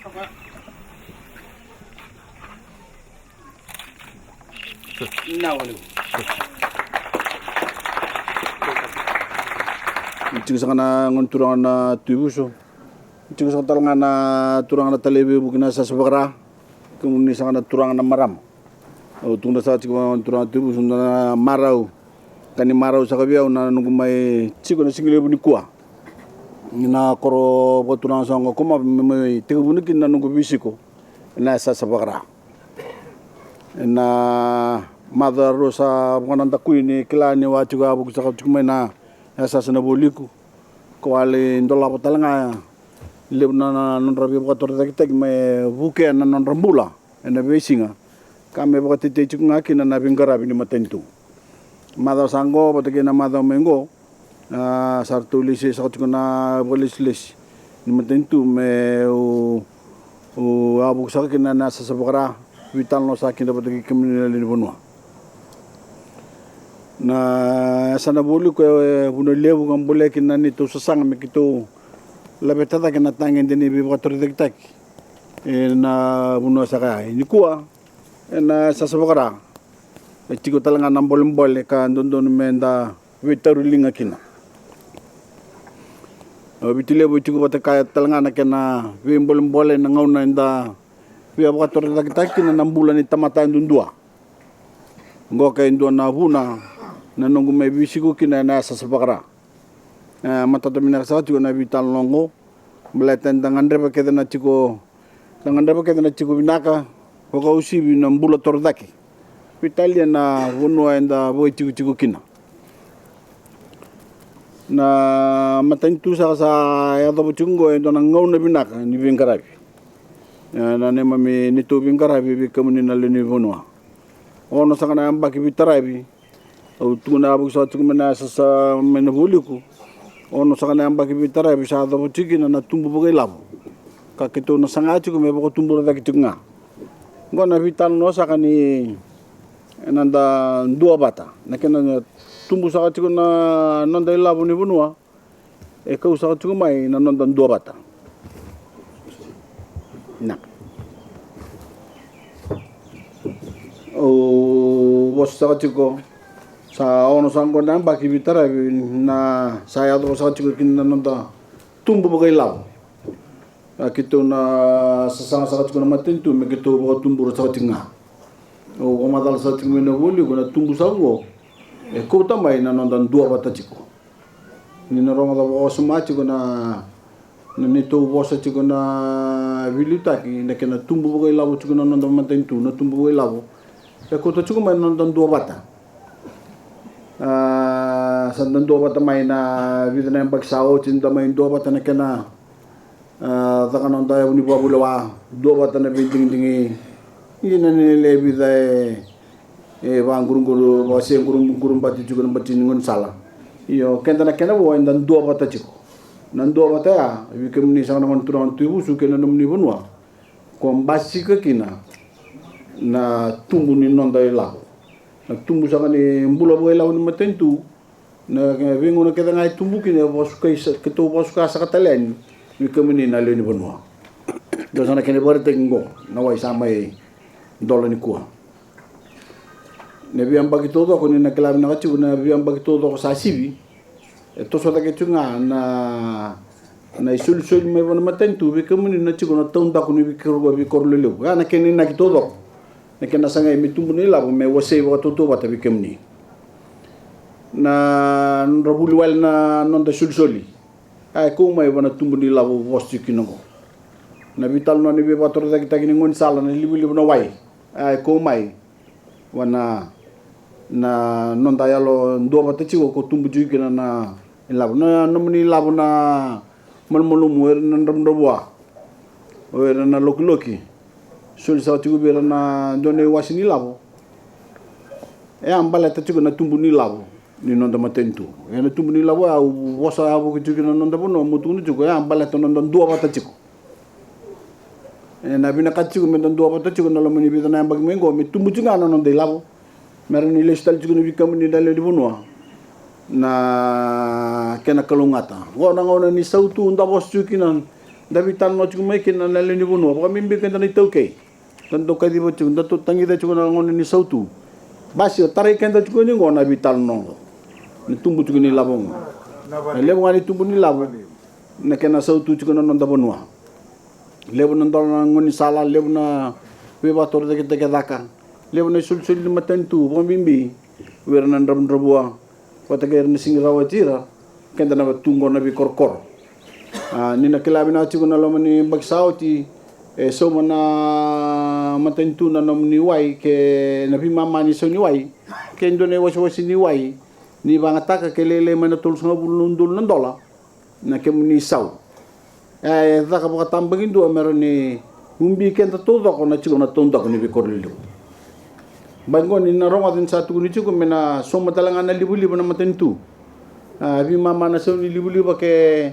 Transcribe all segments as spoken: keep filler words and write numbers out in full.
Tiko saka na gone turaga na Tui Vusu. Tiko saka tale ga na turaga na talai veivuke na Sasa Vakara. Kemuni saka na turaga na marama. Au tukuna saka tiko na turaga Tui Vusu na marau. Ka ni marau saka vei au na noqu mai tiko na siga levu nikua. Na koro vakaturaga saka oqo ko Mapi me mai tekivuna kina na noqu veisiko. Na Sasa Vakara. Na macawa rua sa vakanadakui ni kila ni wa tiko a vuki saka tiko mai na Sasa na Vualiku. Ko a lai dolava tale ga levu na nodra veivakatorocaketaki me vukea na nodra bula ena veisiga, ka me vakatetei tiko ga kina na veiqaravi ni matanitu. Macawa sa qo vata kei na macawa mai qo, a, sa ratou lesi saka tiko na vakalesilesi ni matanitu me u, u a vuki saka kina na Sasa Vakara. Veitalanoa saka kina vata kei kemuni na lewe ni vanua. Na Sasa na Vualiku e vanua levu ka bolea kina na neitou sasaga me keitou laveta cake na tagede ni veivakatorocaketaki ena vanua saka ya. Nikua ena Sasa Vakara e tiko tale ga na bolebole ka dodonu me da veitauri liga kina. O Viti Levu e tiko vata kaya tale ga na kena veibolebole na gauna eda via vakatorocaketaka kina na bula ni tamata yadudua. Qo ka e dua na vuna na noqu mai veisiko kina ena Sasa Vakara. E matata vinaka saka tiko na veitalanoa oqo. Baleta eda gadreva kece na tiko, da gadreva kece na tiko vinaka, vakausivi na bula torocake. Veitalia na vanua eda vakaitikotiko kina. Na matanitu saka sa yacova tiko oqo e dua na gauna vinaka ni veiqaravi. E, na neimami neitou veiqaravi vei kemuni na lewe ni vanua. Ono saka na yabaki veitaravi. Au tukuna a vuki saka tiko mai na Sasa mai na Vualiku. Ono saka na yabaki veitaravi sa yacova tiko kina na tubu vakailavo. Ka keitou na saga tiko me vakatubura cake tiko ga. Oqo na veitalanoa saka ni na da dua vata. Na kena tubu saka tiko na noda ilavo ni vanua. E kau saka tiko mai na noda dua vata. Na. Au vosa saka tiko. Sa ono saka oqo na yabaki veitaravi na sa yacova saka tiko kina na noda tubu vakailavo. A keitou na sasaga saka tiko na matanitu me keitou vakatubura saka tiko ga. Au vakamacala saka tiko mai na Vualiku na tubu saka oqo. E kauta mai na noda dua vata tiko. Ni na rogoca vakawasoma tiko na, na neitou vosa tiko na veiliutaki, na kena tubu vakailavo tiko na noda matanitu, na tubu vakailavo. E kauta tiko mai na noda dua vata. A, sa da dua vata mai na vica na yabaki sa oti, da mai dua vata na kena, a, caka noda yavu ni vakavulewa, dua vata na veidigidigi. Ia na nele vica e e vaquruguru, vakasequruqurubati tiko na bati ni gaunisala. Io, keda na kena vo eda dua vata tiko. Na dua vata ya, vei kemuni saka na gone turaga na Tui Vusu kei na nomuni vanua. Ko basika kina na tubu ni noda ilavo. Na tubu saka ni bula vakailavo ni matanitu. Na veigauna kece ga e tubu kina e vakasukai sa, keitou vakasuka saka tale yani vei kemuni na lewe ni vanua. Dua saka na kena ivakaraitaki oqo na wai sa mai dola nikua. Na veiyabaki taucoko ni na kila vinaka tiko na veiyabaki taucoko sa sivi. E toso cake tiko ga na, na isolisoli mai vua na matanitu vei kemuni na tiko na taudaku ni veikoro, veikoro lelevu. Ya na kena inaki taucoko. Na kena sagai me tubu na ilavo me wasei vakatautauvata vei kemuni. Na nodra vuli wale na noda isolisoli. A e kau mai vua na tubu ni ilavo vosa tiko kina oqo. Na veitalanoa ni veivakatorocaketaki ni gaunisala na livaliva na wai. A e kau mai vua na, na noda yalo dua vata tiko ko tubu tiko kina na ilavo. Na nomuni ilavo na malumalumu, o ira na dravudravua, o ira na lokiloki. Soli saka tiko vei ira na dua na iwase ni lavo. E a baleta tiko na tubu ni lavo ni noda matanitu. E na tubu ni lavo ya au vosa yavoki tiko na noda vanua, mo tukuna tiko e a baleta noda dua vata tiko. E na vinakati tiko me da dua vata tiko na loma ni vica na yabaki mai qo me tubu tiko ga na noda ilavo. Me ra ni lesu tale tiko na veikemuni na lewe ni vanua na kena kalougata. Qo na gauna ni sautu da vosa tiko kina Da veitalanoa tiko mai kina na lewe ni vanua, vakabibi keda na iTaukei. Da dau kaciva tiko, da dau tagica tiko na gauna ni sautu. Basi, o tarai keda tiko ni qo na veitalanoa qo. Na tubu tiko ni lavo qo. Na levu ga ni tubu ni lavo na kena sautu tiko na noda vanua. Levu na dola na gaunisala, levu na veivakatorocaketaki caka, levu na isolisoli ni matanitu, vakabibi vei ira na dravudravua vata kei ira na sega ni rawati ira, keda na tu qo na veikorokoro. A, ni na kila vinaka tiko na loma ni yabaki sa oti, e sauma na matanitu na nomuni wai kei na veimama ni sau ni wai, kei dua na iwasewase ni wai ni vagataka ke lailai mai na tolusagavulu na udolu na dola na kemuni sau. E caka vakatabakidua me rawa ni ubi keda taucoko na tiko na taudaku ni veikoro lelevu. Bai qo ni na rogoca ni sa tukuni tiko me na sauma tale ga na livaliva na matanitu. A, veimama na sau ni livaliva ke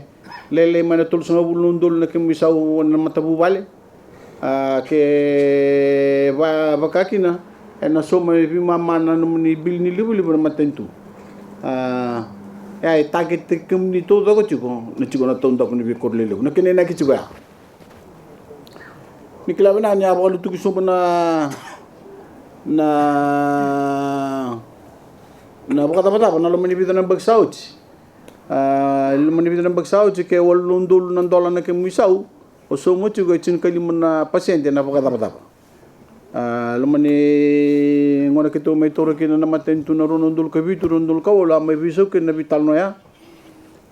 lailai mai na tolusagavulu na udolu na kemuni sau na matavuvale. A, ke va, vaka kina, ena sauma e veimama na nomuni bili ni livaliva na matanitu. A, e a e tageti kemuni taucoko tiko na tiko na taudaku ni veikoro lelevu. Na kena inaki tiko ya. Ni kila vinaka ni a vakalutuki sobu na, na, na vakacavacava na loma ni vica na yabaki sa oti. A, loma ni vica na yabaki sa oti ke walu na udolu na dola na kemuni sau. O sauma tiko e tinikalima na pasede na vakacavacava. A, loma ni gauna keitou mai taura kina na matanitu na rua na udolu ka vitu, rua na udolu ka walu, a mai veisau kina na veitalanoa ya.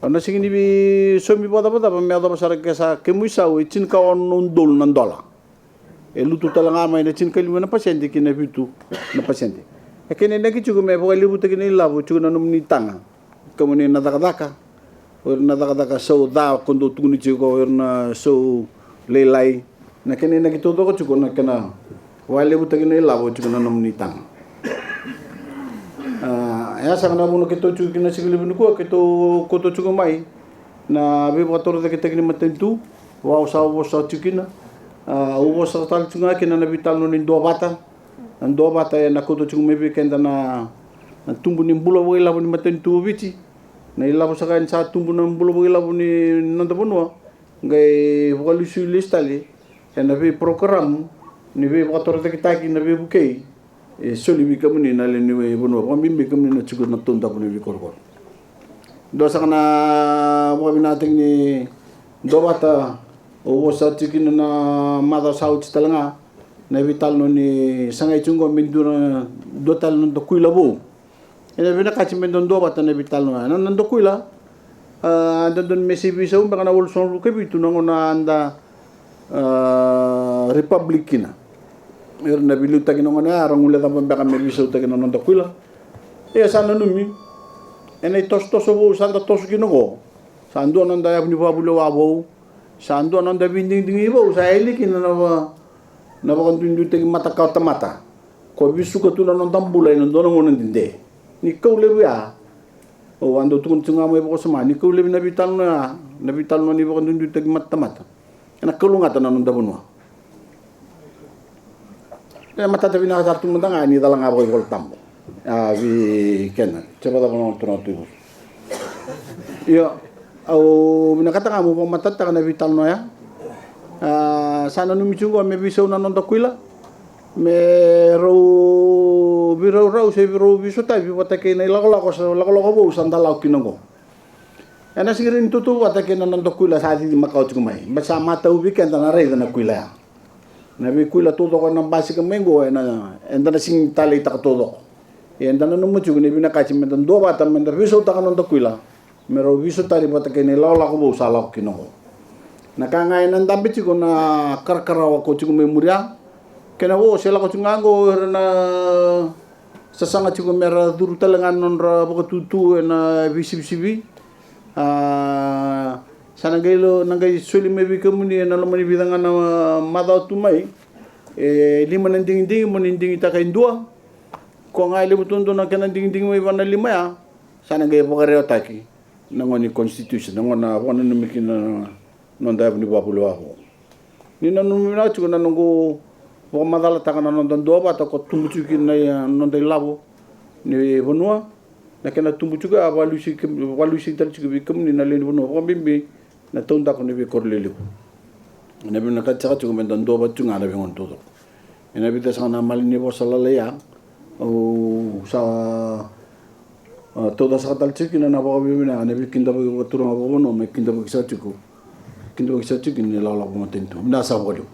O na sega ni veisaumi vakacavacava me yacova sara ke sa kemuni sau e tinikaono na udolu na dola. E lutu tale ga mai na tinikalima na pasede ki na vitu na pasede. E kena inaki tiko me vakalevutaki na ilavo tiko na nomuni taga. Kemuni na cakacaka, o ira na cakacaka sau ca ko dou tukuni tiko, o ira na sau lailai. Na kena inaki taucoko tiko na kena vakalevutaki na ilavo tiko na nomuni taga. A, e a saka na vuna keitou tiko kina siga levu nikua, keitou kauta tiko mai na veivakatorocaketaki ni matanitu. Vau sa vosa tiko kina. A, au vosa tale tiko ga kina na veitalanoa ni duavata. Na duavata ena kauta tiko mai vei keda na, na tubu ni bula vakailavo ni matanitu o Viti. Na ilavo saka ni sa tubu na bula vakailavo ni noda vanua. Qai vakalesui lesu tale ena veiprogram ni veivakatorocaketaki na veivukei. E soli vei kemuni na lewe ni vanua, vakabibi kemuni na tiko na taudaku ni veikorokoro. Dua saka na vakavinakataki ni duavata, au vosa tiko kina na macawa sa oti tale ga, na veitalanoa ni sagai tiko qo me dua na, dua tale na noda kuila vou. Ena vinakati me da duavata na veitalanoa. Na noda kuila, a, dodonu me se veisau beka na walusagavulu ka vitu na gauna da, a, republic kina. Era na veiliutaki na gauna ya, ra guilecava beka me veisautaki na noda kuila. Ia sa nanumi, ena itosotoso vou sa da toso kina qo, sa dua na noda yavu ni vakavulewa vou, sa dua na noda veidigidigi vou sa yali kina na va, na vakaduiduitaki mata kawa tamata. Ko vesuka tu na noda bula ena dua na gauna dede. Ni kau levu ya. Au a dau tukuna tiko ga mai vakasama, ni kau levu na veitalanoa ya, na veitalanoa ni vakaduiduitaki mata tamata. Ena kalougata na noda vanua. E matata vinaka sara tu mada ga ni cala ga vakaivolatabu. A, vei keda se vakacava na turaga tu i Viti. Io, au vinakata ga meu vakamatatataka na veitalanoa ya. A, sa nanumi tiko qo me veisau na noda kuila. Me rau veiraurau se rau veisotavi vata kei na ilakolako sa, lakolako vou sa da lako kina qo. Ena sega ni tautauvata kei na noda kuila sa cici makawa tiko mai. Baleta sa matau vei keda na raica na kuila ya. Na veikuila taucoko ena basika mai qo, ena, eda na sega ni taleitaka taucoko. Ia eda nanuma tiko ni vinakati me da duavata me da veisautaka na noda kuila, me rau veisautaki vata kei na ilakolako vou sa lako kina qo. Na ka ga ena dabe tiko na karakarawa ko tiko mai muri ya. Kena vo se lako tiko ga qo era na sasaga tiko me ra curu tale ga na nodra vakatutu ena veisivisivi. A, sa na qai lo, na qai soli mai vei kemuni ena loma ni vica ga na macawa tu mai e lima na digidigi mo ni digitaka e dua. Ko ga e levu duadua na kena digidigi mai vua na lima ya, sa na qai vakarewataki na gauna ni constitution, na gauna vakananumi kina na noda yavu ni vakavulewa vou. Ni nanumi vinaka tiko na noqu vakamacalataka na noda duavata ko tubu tiko kina na noda ilavo ni vanua. Na kena tubu tiko a valusi, valusi tale tiko vei kemuni na lewe ni vanua, vakabibi na taudaku ni veikoro lelevu. Ena vinakati saka tiko me da duavata tiko ga na veigauna taucoko. Ena vica saka na malanivosa lalai ya, au sa, a, tauca saka tale tiko kina na vakavinavinaka ena veikidavaki vakaturaga vakavanua me kidavaki saka tiko, kidavaki saka tiko kina na ilakolako vakamatanitu. Vinaka saka vakalevu.